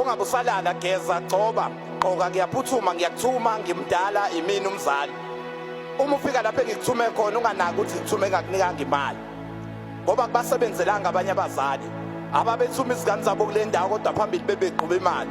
Ungabe usalala, geza, gcoba, gqoka, ngiyaphuthuma, ngiyakuthuma, ngimdala, imini umzali. Uma ufika lapho engikuthume khona unganaki ukuthi ngithume ngakunikanga imali. Ngoba kubasebenzelanga abanye abazali ababethuma izingane zabo kule ndawo kodwa phambili bebegquba imali.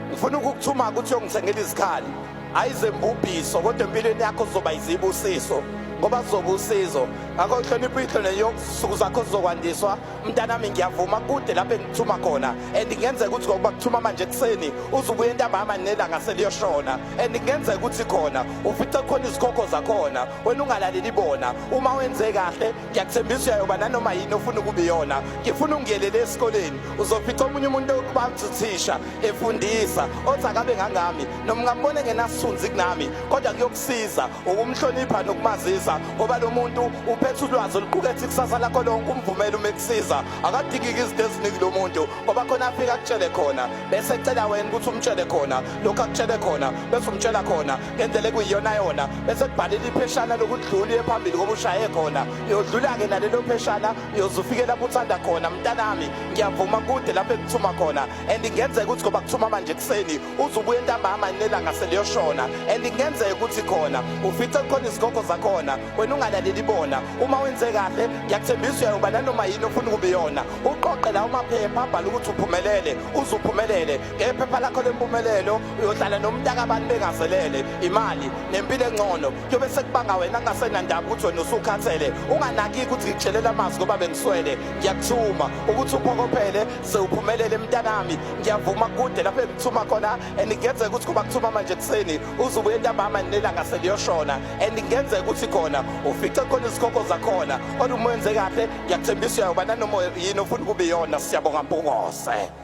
Ngifuna ukukuthuma ukuthi uyongithengela izikhali. Ayizembubhiso kodwa empilweni yakho zizoba izibusiso ngoba zizoba usizo. Ngakho hlonipha uyihlo neyokusuku zakho zizokwandiswa. Mntanami, ngiyavuma kude lapho engikuthuma khona and kungenzeka ukuthi ngokuba kuthuma manje ekuseni uzubuye ntambama nelanga seliyoshona and kungenzeka ukuthi khona ufice khona izikhokho zakhona, wena ungalaleli bona. Uma wenze kahle, ngiyakuthembisa uyayoba nanoma yini ofuna ukuba iyona. Ngifuna ungiyelele esikoleni, uzofica omunye umuntu okubathi uthisha efundisa othi akabe ngangami noma ungambona engenasithunzi kunami, kodwa kuyokusiza ukumhlonipha nokumazisa ngoba lo muntu uphethe ulwazi oluqukethe ikusasa lakho lonke. Umvumele uma ekusiza, akadingiki izinto eziningi lo muntu ngoba khona afika akutshele khona bese ecela wena ukuthi umtshele khona lokhu akutshele khona, bese umtshela khona ngendlela ekuyiyona yona, bese kubhalela ipheshana lokudlula uye phambili ngoba ushaye khona. Uyodlula-ke nalelo pheshana, uyoze ufike lapho uthanda khona. Mntanami, ngiyavuma kude lapho ekuthuma khona and kungenzeka ukuthi ngoba kuthuma manje ekuseni uze ubuye ntambama nelanga seliyoshona and kungenzeka ukuthi khona ufice khona izigogo zakhona, wena ungalaleli bona. Uma wenze kahle, ngiyakuthembisa uyayoba nanoma yini ofuna ukuba iyona. Uqoqe lawo maphepha abhala ukuthi uphumelele, uze uphumelele ngephepha lakho lempumelelo. Uyohlala nomntakabani bengazelele imali nempilo engcono, kuyobe sekubanga wena kungasenandaba ukuthi wena usukhathele. Unganaki ukuthi ngikutshelela amazwi ngoba bengiswele. Ngiyakuthuma ukuthi uphokophele sewuphumelele. Mntanami, ngiyavuma kude lapho engikuthuma khona and kungenzeka ukuthi kuba kuthuma manje ekuseni uze ubuye ntambama nelanga seliyoshona and kungenzeka ukuthi khona ufice khona izikhokho zakhona, kodwa uma wenze kahle, ngiyakuthembisa uyayoba nanoma yini ofuna ukuba iyona. Siyabonga, Mpungose.